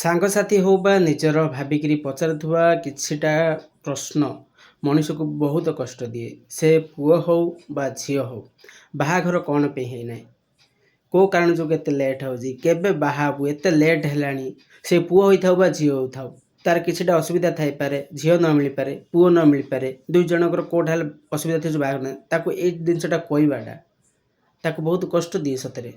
ସାଙ୍ଗସାଥି ହଉ ବା ନିଜର ଭାବିକିରି ପଚାରୁଥିବା କିଛିଟା ପ୍ରଶ୍ନ ମଣିଷକୁ ବହୁତ କଷ୍ଟ ଦିଏ। ସେ ପୁଅ ହଉ ବା ଝିଅ ହଉ, ବାହାଘର କ'ଣ ପାଇଁ ହେଇନାହିଁ, କେଉଁ କାରଣ ଯୋଗୁଁ ଏତେ ଲେଟ୍ ହେଉଛି, କେବେ ବାହା ହେବୁ, ଏତେ ଲେଟ୍ ହେଲାଣି। ସେ ପୁଅ ହୋଇଥାଉ ବା ଝିଅ ହୋଇଥାଉ, ତାର କିଛିଟା ଅସୁବିଧା ଥାଇପାରେ, ଝିଅ ନ ମିଳିପାରେ, ପୁଅ ନ ମିଳିପାରେ, ଦୁଇ ଜଣଙ୍କର କେଉଁଟା ହେଲେ ଅସୁବିଧା ଥିବ, ବାହାଘର ନାହିଁ। ତାକୁ ଏଇ ଜିନିଷଟା କହିବାଟା ତାକୁ ବହୁତ କଷ୍ଟ ଦିଏ ସତରେ।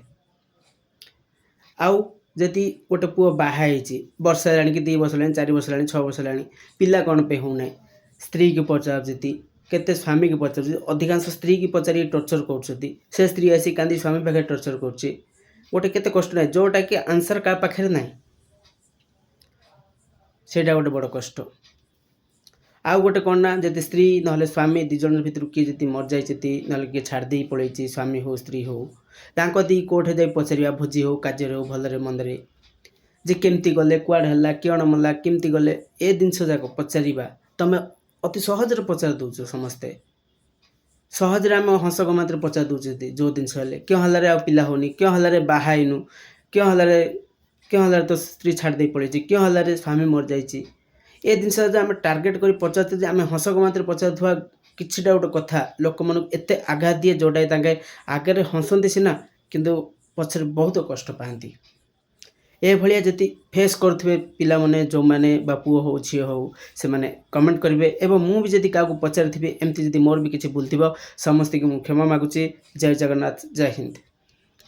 ଆଉ ଯଦି ଗୋଟେ ପୁଅ ବାହା ହେଇଛି, ବର୍ଷେ ହେଲାଣି କି 2 ବର୍ଷ ହେଲାଣି, 4 ବର୍ଷ ହେଲାଣି, 6 ବର୍ଷ ହେଲାଣି, ପିଲା କ'ଣ ପାଇଁ ହେଉନାହିଁ, ସ୍ତ୍ରୀକି ପଚାରୁଛନ୍ତି, କେତେ ସ୍ୱାମୀକି ପଚାରୁଛନ୍ତି। ଅଧିକାଂଶ ସ୍ତ୍ରୀକି ପଚାରିକି ଟର୍ଚର୍ କରୁଛନ୍ତି। ସେ ସ୍ତ୍ରୀ ଆସି କାନ୍ଦି ସ୍ୱାମୀ ପାଖରେ ଟର୍ଚର୍ କରୁଛି। ଗୋଟେ କେତେ କଷ୍ଟ ନାହିଁ, ଯେଉଁଟାକି ଆନ୍ସର୍ କାହା ପାଖରେ ନାହିଁ, ସେଇଟା ଗୋଟେ ବଡ଼ କଷ୍ଟ। ଆଉ ଗୋଟେ କ'ଣ ନା, ଯଦି ସ୍ତ୍ରୀ ନହେଲେ ସ୍ୱାମୀ ଦୁଇ ଜଣ ଭିତରୁ କିଏ ଯଦି ମରିଯାଇଛନ୍ତି, ନହେଲେ କିଏ ଛାଡ଼ି ଦେଇ ପଳେଇଛି, ସ୍ୱାମୀ ହଉ ସ୍ତ୍ରୀ ହଉ, ତାଙ୍କ ଦି କୋଉଠି ଯାଇ ପଚାରିବା, ଭୋଜି ହଉ, କାର୍ଯ୍ୟରେ ହଉ, ଭଲରେ ମନ୍ଦରେ, ଯେ କେମିତି ଗଲେ, କୁଆଡ଼େ ହେଲା, କିଅଣ ମଲା, କେମିତି ଗଲେ, ଏ ଜିନିଷ ଯାକ ପଚାରିବା ତମେ ଅତି ସହଜରେ ପଚାରି ଦେଉଛ। ସମସ୍ତେ ସହଜରେ ଆମେ ହସ ଗମାତରେ ପଚାରି ଦେଉଛନ୍ତି। ଯେଉଁ ଜିନିଷ ହେଲେ, କିଅଁ ହେଲାରେ ଆଉ ପିଲା ହେଉନି, କିଅଁ ହେଲାରେ ବାହା ହେଇନୁ, କିଅଁ ହେଲାରେ ତୋ ସ୍ତ୍ରୀ ଛାଡ଼ି ଦେଇ ପଳେଇଛି, କିଅଁ ହେଲାରେ ସ୍ୱାମୀ ମରିଯାଇଛି, ଏ ଜିନିଷ ଯେ ଆମେ ଟାର୍ଗେଟ୍ କରି ପଚାରୁଛୁ, ଯେ ଆମେ ହସ ଗମାତରେ ପଚାରୁଥିବା କିଛିଟା ଗୋଟେ କଥା ଲୋକମାନଙ୍କୁ ଏତେ ଆଘାତ ଦିଏ, ଯେଉଁଟାକି ତାଙ୍କେ ଆଗରେ ହସନ୍ତି ସିନା, କିନ୍ତୁ ପଛରେ ବହୁତ କଷ୍ଟ ପାଆନ୍ତି। ଏଭଳିଆ ଯଦି ଫେସ୍ କରୁଥିବେ ପିଲାମାନେ ଯେଉଁମାନେ ବା ପୁଅ ହଉ ଝିଅ ହଉ, ସେମାନେ କମେଣ୍ଟ କରିବେ। ଏବଂ ମୁଁ ବି ଯଦି କାହାକୁ ପଚାରିଥିବି ଏମିତି, ଯଦି ମୋର ବି କିଛି ଭୁଲ ଥିବ, ସମସ୍ତଙ୍କୁ ମୁଁ କ୍ଷମା ମାଗୁଛି। ଜୟ ଜଗନ୍ନାଥ, ଜୟ ହିନ୍ଦ।